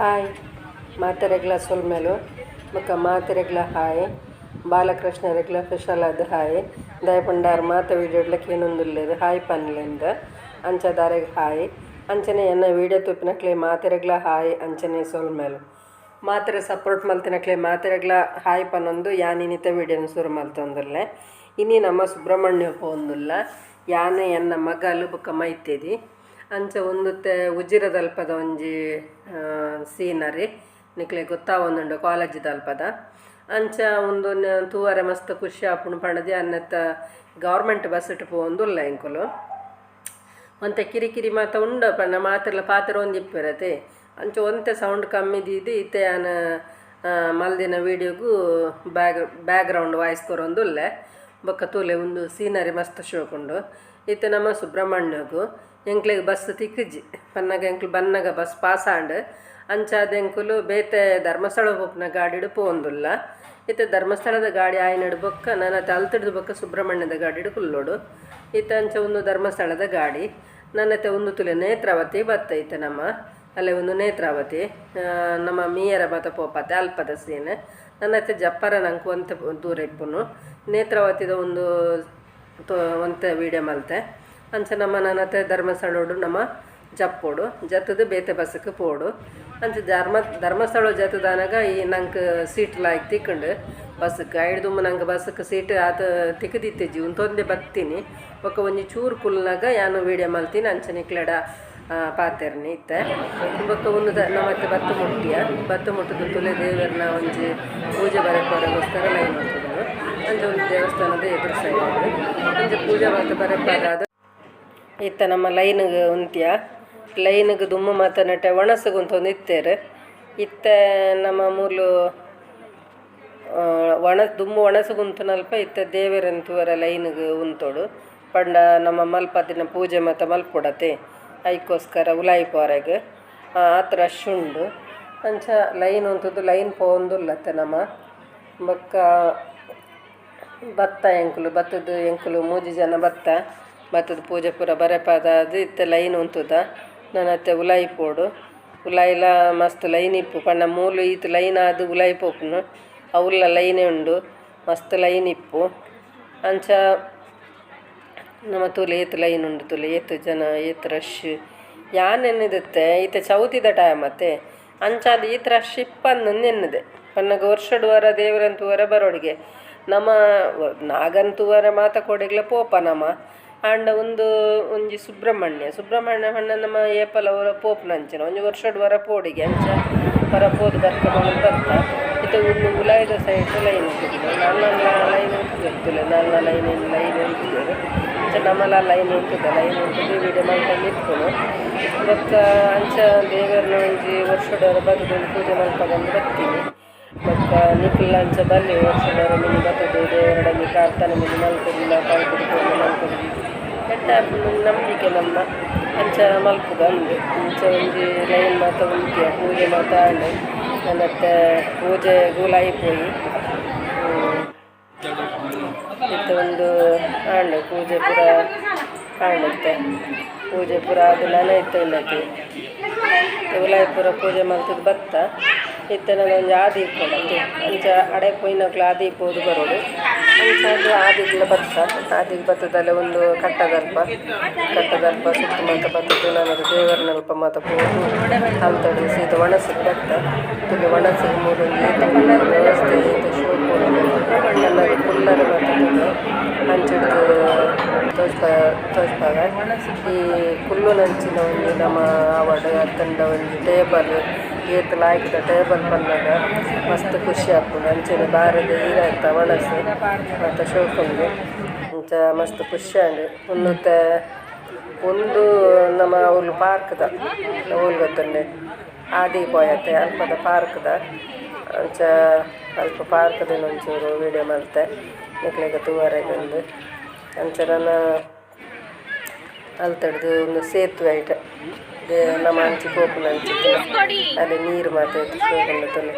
Hi ಮಾತೆರೆಗ್ಲ ಸೊಲ್ಮೆಲು ಬೊಕ ಮಾತೆರೆಗ್ಲ hi ಬಾಲಕೃಷ್ಣರೆಗ್ಲ special ಆದ್ ಹಾಯ್ ದಾಯೆ ಪಂಡ ಆರ್ ಮಾತ ವೀಡಿಯೋಡ್ಲ ಕೇನೊಂದುಲ್ಲೆರ್ ಹಾಯ್ ಪನ್ಲೆಂದ್ ಅಂಚ ದಾರೆಗ್ ಹಾಯ್ ಅಂಚನೆ ಎನ್ನ ವೀಡಿಯೋ ತೂಪಿನಕ್ಲೆ ಮಾತೆರೆಗ್ಲ ಹಾಯ್ ಅಂಚನೆ ಸೊಲ್ಮೆಲು ಮಾತೆರೆ ಸಪೋರ್ಟ್ ಮಲ್ತಿನಕ್ಲೆ ಮಾತೆರೆಗ್ಲ ಹಾಯ್ ಪನೊಂದು ಯಾನ್ ಇನಿತ ವೀಡಿಯೋನ್ ಸುರು ಮಲ್ತೊಂದುಲ್ಲೆ. ಇನಿ ನಮ ಸುಬ್ರಹ್ಮಣ್ಯ ಪೋವೊಂದುಲ್ಲ. ಯಾನ್ ಎನ್ನ ಮಗಲ್ ಬೊಕ ಮೈತೆದಿ. ಅಂಚ ಉಂದುತ್ತೆ ಉಜಿರದಲ್ಪದ ಒಂಜಿ ಸೀನರಿ ನಿಕ್ಲೆಗ್ ಗೊತ್ತಾವೊಂದುಂಡು ಕಾಲೇಜ್ ದಲ್ಪದ. ಅಂಚ ಉಂದು ತೂವರೆ ಮಸ್ತ್ ಖುಷಿ ಆಪುಂಡು ಪಂಡ್ದ್ ಯಾನ್ ಗವರ್ಮೆಂಟ್ ಬಸ್ ಟ್ ಪೋವೊಂದುಲ್ಲ ಎಂಕುಲು. ಒಂತೆ ಕಿರಿ ಕಿರಿ ಮಾತ ಉಂಡು ಪಂಡ ಮಾತೆರ್ಲ ಪಾತೆರೊಂದಿಪ್ಪೆರತೆ. ಅಂಚ ಒಂತೆ ಸೌಂಡ್ ಕಮ್ಮಿ ದೀದ್ ಇತ್ತೆ ಯಾನ್ ಮಲ್ದಿನ ವೀಡಿಯೋಗು ಬ್ಯಾಕ್ ಗ್ರೌಂಡ್ ವಾಯ್ಸ್ ಕೊರೊಂದುಲ್ಲೆ. ಬೊಕ ತೂಲೆ ಉಂದು ಸೀನರಿ ಮಸ್ತ್ ಶೋಕುಂಡು. ಇತ್ತೆ ನಮ ಸುಬ್ರಹ್ಮಣ್ಯಗು ಎಂಕ್ಲೆಗ್ ಬಸ್ ತಿಕ್ಕುಜಿ ಪನ್ನಗ ಎಂಕ್ಲು ಬನ್ನಗ ಬಸ್ ಪಾಸ್ ಆಂಡ್. ಅಂಚಾದ್ ಎಂಕುಲು ಬೇತೆ ಧರ್ಮಸ್ಥಳ ಪೋಪುನ ಗಾಡಿಡ್ ಪೋವೊಂದುಲ್ಲ. ಇತ್ತೆ ಧರ್ಮಸ್ಥಳದ ಗಾಡಿ ಆಯಿನಡ್ ಬೊಕ್ಕ ನನ ಅಲ್ತುಡ್ದು ಬೊಕ್ಕ ಸುಬ್ರಹ್ಮಣ್ಯದ ಗಾಡಿಡ್ ಕುಲ್ಲೊಡು. ಇತ್ತೆ ಅಂಚ ಉಂದು ಧರ್ಮಸ್ಥಳದ ಗಾಡಿ. ನನ್ನತೆ ಉಂದು ತೂಲೆ ನೇತ್ರಾವತಿ ಬತ್ತ ಇತ್ತೆ ನಮ. ಅಲ್ಲೇ ಉಂದು ನೇತ್ರಾವತಿ ನಮ್ಮ ಮೀಯರ ಮಾತ ಪೋಪತೆ ಅಲ್ಪದ ಸೀನ್. ನನ್ನತೆ ಜಪ್ಪರ ನಂಕ್ ಒಂತೆ ದೂರ ಇಪ್ಪುನು. ನೇತ್ರಾವತಿದ ಒಂದು ಒಂತೆ ವೀಡಿಯೋ ಮಲ್ತೆ. ಅಂಚ ನಮ್ಮ ನನ್ನತೆ ಧರ್ಮಸ್ಥಳೋಡು ನಮ ಜಪ್ಪೊಡು ಜತ್ತುದು ಬೇತೆ ಬಸ್ಸುಕು ಪೋಡು. ಅಂಚ ಧರ್ಮಸ್ಥಳ ಜತ್ತುದಾನಗ ಈ ನಂಕ್ ಸೀಟ್ ಲಾಯ್ಕ್ ತಿಕ್ಕುಂಡು ಬಸ್ಸುಕು. ಐಡ್ದ್ ದುಂಬು ನಂಕ್ ಬಸ್ಸುಕು ಸೀಟ್ ಆತ್ ತಿಕ್ಕುದಿತ್ತಿಜಿ ಉಂತೊಂದೆ ಬತ್ತಿನಿ. ಬೊಕ ಒಂಜಿ ಚೂರು ಕುಲ್ಲುನಗ ಯಾನ್ ವೀಡಿಯೋ ಮಲ್ತಿನಿ ಅಂಚ ನಿಕ್ಲೆಡ ಪಾತೆರ್ನಿ ಇತ್ತೆ. ಬೊಕ ಉಂದು ನಮಕ್ ಬತ್ತು ಮುಟ್ಟಿಯ ಬತ್ತು ಮುಟ್ಟುದು ತುಲೆ ದೇವೆರ್ನ ಒಂಜಿ ಪೂಜೆ ಬರೆಪರೆಗೋಸ್ಕರ ಲೈನ್ ಉಂತುದು. ಅಂಚ ಒಂದು ದೇವಸ್ಥಾನದ ಎದುರು ಸೈಡ್ ಅಂಚ ಪೂಜೆ ಮಾತ ಬರೆಪಾರಾದ್ ಇತ್ತೆ ನಮ್ಮ ಲೈನ್ ಗ್ ಉಂತಿಯ. ಲೈನ್ ಗ್ ದುಂಬು ಮಾತ ನೆಟೆ ಒಣಸುಗು ಉಂತೊಂದು ಇತ್ತೆರ್. ಇತ್ತೆ ನಮ್ಮ ಮೂಲು ದುಂಬು ಒಣಸುಗು ಉಂತುನಲ್ಪ ಇತ್ತೆ ದೇವೆರೆನ್ ತೂವರೆ ಲೈನ್ ಗ್ ಉಂತೊಡು. ಪಂಡ ನಮ ಮಲ್ಪದಿನ ಪೂಜೆ ಮಾತ ಮಲ್ಪೊಡತೆ. ಐಕೋಸ್ಕರ ಉಲಾಯಿ ಪೋರೆಗ್ ಆತ್ ರಶ್ ಉಂಡು. ಅಂಚ ಲೈನ್ ಉಂತುದು ಲೈನ್ ಪೋವೊಂದುಲ್ಲತೆ ನಮ. ಬೊಕ್ಕ ಬತ್ತ ಎಂಕುಲು ಬತ್ತುದು ಎಂಕುಲು ಮೂಜಿ ಜನ ಬತ್ತ ಬತ್ತುದು ಪೂಜೆ ಪೂರ ಬರೆಪಾದಾದ್ ಇತ್ತೆ ಲೈನ್ ಉಂತುದ. ನನ ಇತ್ತೆ ಉಲಾಯಿ ಪೋಡು. ಉಲಾಯಿಲ ಮಸ್ತ್ ಲೈನ್ ಇಪ್ಪು ಪಂಡ ಮೂಲು ಈತ್ ಲೈನ್ ಆದ್ ಉಲಾಯಿ ಪೋಪುನು. ಅವುಲ್ಲ ಲೈನೇ ಉಂಡು ಮಸ್ತ್ ಲೈನ್ ಇಪ್ಪು. ಅಂಚ ನಮ ತೂಲೆ ಏತ್ ಲೈನ್ ಉಂಡು ತೂಲೆ ಏತ್ ಜನ ಏತ್ ರಶ್. ಯಾನ್ ಎನ್ನಿದಿತ್ತೆ ಇತ್ತೆ ಚೌತಿದ ಟೈಮ್ ಅತ್ತೆ ಅಂಚಾದ್ ಈತ್ ರಶ್ ಇಪ್ಪಂದ್ ಎನ್ನಿದೆ. ಪನ್ನಗ ವರ್ಷಡ್ ವರ ದೇವರನ್ ತೂವರೆ ಬರೋಡಿಗೆ. ನಮ ನಾಗನ್ ತೂವರೆ ಮಾತ ಕೋಡೆಗ್ಲ ಪೋಪ ನಮ. ಆಂಡ ಉಂದು ಒಂಜಿ ಸುಬ್ರಹ್ಮಣ್ಯ ಸುಬ್ರಹ್ಮಣ್ಯ ಪಂಡ ನಮ ಏಪಲ ಒರ ಪೋಪುನಂಚಿನ ಒಂಜಿ ವರ್ಷಡ್ ವರ ಪೋಡಿಗೆ ಅಂಚ ಪರ ಪೋದು ಬರ್ಕ ಬತ್ತ. ಇತ್ತೆ ಉಂದು ಉಲಾಯಿದ ಸೈಡ್ ಲೈನ್ ಉಂತುದು ನಾಲ್ ಲೈನ್ ಉಂತುದೆರ್ ತೂಲೆ ನಾಲ್ ಲೈನ್ ಲೈನ್ ಉಂತುದೆರ್. ಅಂಚ ನಮಲ ಲೈನ್ ಉಂತುದ ಲೈನ್ ಉಂತುದು ವೀಡಿಯೋ ಮಲ್ತೊಂದು ಇಪ್ಪುನು. ಬೊಕ್ಕ ಅಂಚ ದೇವೆರ್ನ ಒಂಜಿ ವರ್ಷಡ್ ಒರ ಬತ್ತುದು ಒಂಜಿ ಪೂಜೆ ಮಲ್ಪಗಂದ್ ಬತ್ತಿನಿ. ಬೊಕ್ಕ ನಿಕುಲ್ಲ ಅಂಚ ಬಲ್ಲೆ ವರ್ಷಡ್ ಒರ ಮಿನಿ ಬತ್ತುದು ದೇವೆರ್ಡ ಒಂಜಿ ಪ್ರಾರ್ಥನೆ ಮಿನಿ ಮಲ್ತುಂಡ ಪಲ್ಪುದು ಪೂರ ಮಲ್ಪುದು ಎಡ್ಡೆ ಆಪುಂಡು ನಂಬಿಕೆ ನಮ್ಮ. ಅಂಚ ಮಲ್ಪುಗ ಅಂದ್ ಅಂಚ ಒಂಜಿ ಲೈನ್ ಮಾತ ಉಂತಿಯ ಪೂಜೆ ಮಾತ ಆಂಡ್. ನನ್ನತ್ತೆ ಪೂಜೆ ಉಲಾಯಿ ಪೋಯಿ. ಇತ್ತೆ ಒಂದು ಆಂಡ್ ಪೂಜೆ ಪೂರ ಆಂಡ್ ಇತ್ತೆ ಪೂಜೆ ಪೂರ ಆದ್ ನನ ಇತ್ತೆ ಉಂಡತೆ. ಉಲಾಯಿ ಪೂರ ಪೂಜೆ ಮಲ್ತುದು ಬತ್ತ. ಇತ್ತೆ ನನ ಒಂಜಿ ಆದಿ ಇಪ್ಪೊಡತೆ. ಅಂಚ ಅಡೆ ಪೋಯಿನಕುಲು ಆದಿ ಪೋದು ಬರೋಡು. ಅಂಚಾದ್ ಆದಿಗ್ಲ ಬತ್ತ. ಆದಿಗ್ ಬತ್ತುದಲೆ ಉಂದು ಕಟ್ಟದಲ್ಪ ಕಟ್ಟದಲ್ಪ ಸುತ್ತು ಮಾತ ಬತ್ತುದು ನಮಕ್ ದೇವೆರ್ನಲ್ಪ ಮಾತ ಪೋದು ಅಲ್ತಡ್ ಸೀದ ವನಸುಗ್ ಬತ್ತ. ತೂಲೆ ವನಸುಗ್ ಮೂಲೊಂಜಿ ಏತ್ ವ್ಯವಸ್ಥೆ ಏತ್ ಶೋಕು ಉಂಡು. ಪನ್ನಗ ಕುಲ್ಲರೆ ಮಾತ ತೂಲೆ ಅಂಚಿರ್ದ್ ತೋಜ್ಪಾವೆ ಈ ಕುಲ್ಲುನಂಚಿನ ಒಂಜಿ ನಮ ಆವಡ್ ಅತ್ತುಂಡ ಒಂಜಿ ಟೇಬಲ್ ಏತ್ ಲಾಯ್ಕುದ ಟೇಬಲ್ ಪನ್ನಗ ಮಸ್ತ್ ಖುಷಿ ಆಪುಂಡು. ಅಂಚನೆ ಬಾರೆದ ಇರೆತ ವನಸ್ ಮಾತ ಶೋಕುಂಡು. ಅಂಚ ಮಸ್ತ್ ಖುಷಿ ಆಂಡ್. ಉಂದುತೆ ಉಂದು ನಮ ಅವ್ಲು ಪಾರ್ಕ್ ದ ಓಲು ಗೊತ್ತುಂಡೆ ಆದಿ ಪೋಯತೆ ಅಲ್ಪದ ಪಾರ್ಕ್ ದ ಅಂಚ ಅಲ್ಪ ಪಾರ್ಕ್ ದ ಒಂಚೂರು ವೀಡಿಯೋ ಮಲ್ತೆ ನಿಕ್ಲೆಗ್ ತೂವರೆಗುಂದು. ಅಂಚ ನನ ಅಲ್ತಡ್ದು ಉಂದು ಸೇತುವೆ ಐಟ್ ನಮ ಅಂಚಿ ಪೋಪುನ ಅಂಚಿ ಅಲ್ಲಿ ನೀರು ಮಾತ ಏತ್ ಶೋಕುಂಡು ತೂಲೆ.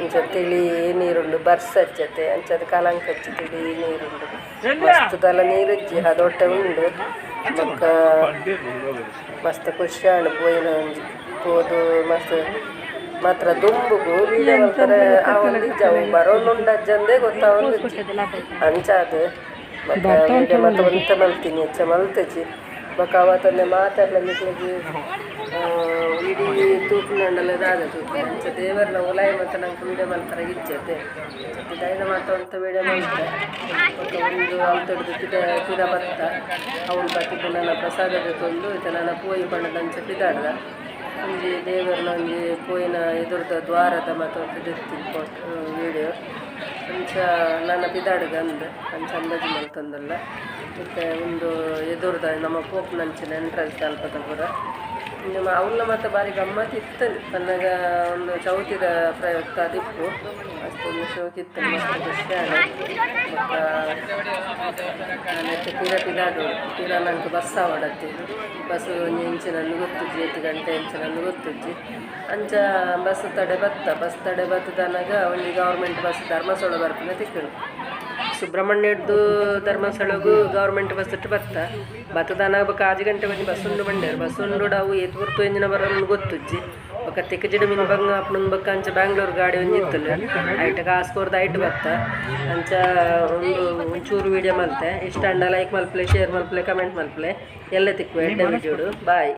ಅಂಚ ತಿಳಿ ನೀರುಂಡು ಬರ್ಸ ಇಜ್ಜತೆ ಅಂಚಾದ್ ಕಲಂಕ್ ಇಜ್ಜಿ ತಿಳಿ ನೀರುಂಡು. ಮಸ್ತ್ ದಾಲ ನೀರು ಇಜ್ಜಿ ಹದೋಟೆ ಉಂಡು. ಬೊಕ್ಕ ಮಸ್ತ್ ಖುಷಿ ಆಂಡ್ ಪೋಯಿನ ಒಂಜಿ ಪೋದು ಮಸ್ತ್ ಮಾತ್ರ ದುಂಬುಗು ವೀಡಿಯೋ ಮಲ್ಪರೆ ಆವೊಂದಿಜ್ಜಿ ಅವು ಬರೊಂದುಂಡಜ್ಜಂದೇ ಗೊತ್ತಾವೊಂದಿಜ್ಜಿ ಅಂಚಾದ್ ಬೊಕ ವೀಡಿಯೋ ಮಾತ ಒಂತೆ ಮಲ್ತಿನಿ ಎಚ್ಚ ಮಲ್ತಿಜಿ ಬೊಕ ಅವತಂದೆ ಮಾತೆರ್ಲ ನಿಕ್ಲೆಗ್ ಇಡೀ ತೂಪಿನಂಡಲ ದಾದ ತೂಪಿನ ಅಂಚ ದೇವರ್ನ ಉಲಾಯಿ ಮಾತ ನಂಕ್ ವೀಡಿಯೋ ಮಲ್ಪರೆ ಇಜ್ಜತೆ ಪಿದಾಯಿದ ಮಾತ ಒಂತೆ ವೀಡಿಯೋ ಮಲ್ತೆ ಬೊಕ ಉಂದು ಅಲ್ತುಡ್ದು ಪಿದ ಪಿರ ಬತ್ತ ಅವ್ಲು ಬತ್ತುದು ನನ ಪ್ರಸಾದ ದೆತೊಂದು ಇತ್ತೆ ನನ ಪೋಯಿ ಪಂಡುದು ಅಂಚ ಪಿದಾಡ್ದ ಒಂಜಿ ದೇವರ್ನ ಒಂಜಿ ಪೋಯಿನ ಎದುರುದ ದ್ವಾರದ ಮಾತ ಒಂತೆ ದೆತ್ತಿನ ಫೋಟೋ ವೀಡಿಯೋ ಅಂಚ ನನ ಪಿದಾಡುಗ ಅಂದ್ ಅಂಚ ಅಂದಾಜು ಮಲ್ತೊಂದುಲ್ಲ. ಇತ್ತೆ ಉಂದು ಎದುರುದ ನಮ ಪೋಪುನಂಚಿನ ಎಂಟ್ರೆನ್ಸ್ ಅಲ್ಪದ ಪೂರ ಇಂದು ಅವ್ಲ ಮಾತ ಬಾರಿ ಗಮ್ಮತ್ ಇತ್ತುಂಡು ಪನ್ನಗ ಉಂದು ಚೌತಿದ ಪ್ರಯುಕ್ತ ಆದಿಪ್ಪು ಮಸ್ತ್ ಒಂಜಿ ಶೋಕು ಇತ್ತುಂಡು ಮಸ್ತ್ ಖುಷಿ ಆಂಡ್ ಬೊಕ್ಕ ನನ ಇತ್ತೆ ಪಿರ ಪಿದಾಡೊಡು ಪಿರ ನಂಕ್ ಬಸ್ಸ್ ಆವೊಡತ್ತೆ ಬಸ್ಸ್ ಒಂಜಿ ಎಂಚಿನಂದ್ ಗೊತ್ತುಜ್ಜಿ ಏತ್ ಗಂಟೆ ಎಂಚಿನಂದ್ ಗೊತ್ತುಜ್ಜಿ ಅಂಚ ಬಸ್ಸ್ ತಡೆ ಬತ್ತ ಬಸ್ಸ್ ತಡೆ ಬತ್ತುದನಗ ಒಂಜಿ ಗವರ್ಮೆಂಟ್ ಬಸ್ಸ್ ಧರ್ಮಸ್ಥಳ ಬರ್ಪಿನ ತಿಕ್ಕುಂಡು. ಸುಬ್ರಹ್ಮಣ್ಯಡ್ದು ಧರ್ಮಸ್ಥಳಗು ಗವರ್ಮೆಂಟ್ ಬಸ್ಸ್ ಟ್ ಬತ್ತ ಬತ್ತುದನ ಬೊಕ ಆಜಿ ಗಂಟೆ ಒಂಜಿ ಬಸ್ಸ್ ಉಂಡು ಪಂಡೆರ್ ಬಸ್ಸ್ ಉಂಡುಡ ಅವು ಏತ್ ಪೊರ್ತು ಎಂಚಿನ ಬರೊಂದು ಗೊತ್ತುಜ್ಜಿ ಬೊಕ ತಿಕ್ಕುಜಿಡ ಮಿನಿ ಬಂಗ ಆಪುಂಡು ಬೊಕ ಅಂಚ ಬ್ಯಾಂಗ್ಳೂರ್ ಗಾಡಿ ಒಂಜಿ ಇತ್ತುಂಡು ಐಟ್ ಕಾಸ್ ಕೊರ್ದು ಐಟ್ ಬತ್ತ ಅಂಚ ಉಂದು ಒಂಚೂರು ವೀಡಿಯೋ ಮಲ್ತೆ ಇಷ್ಟ ಆಂಡ ಲೈಕ್ ಮಲ್ಪುಲೆ ಶೇರ್ ಮಲ್ಪುಲೆ ಕಮೆಂಟ್ ಮಲ್ಪುಲೆ ಎಲ್ಲೆ ತಿಕ್ಕುವೆ ಎಡ್ಡೆ ವೀಡಿಯೋಡು ಬಾಯ್.